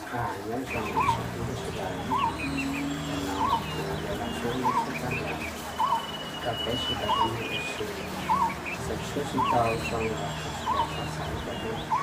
Nyob zoo ib tsoom phooj ywg sawv daws, tam no kuv yuav los sub ntuj tshaj tag nrho rau peb sawv daws tau mloog ua si, xav tshwj xeeb tau zoo los kom sawv daws tau xav ib pliag.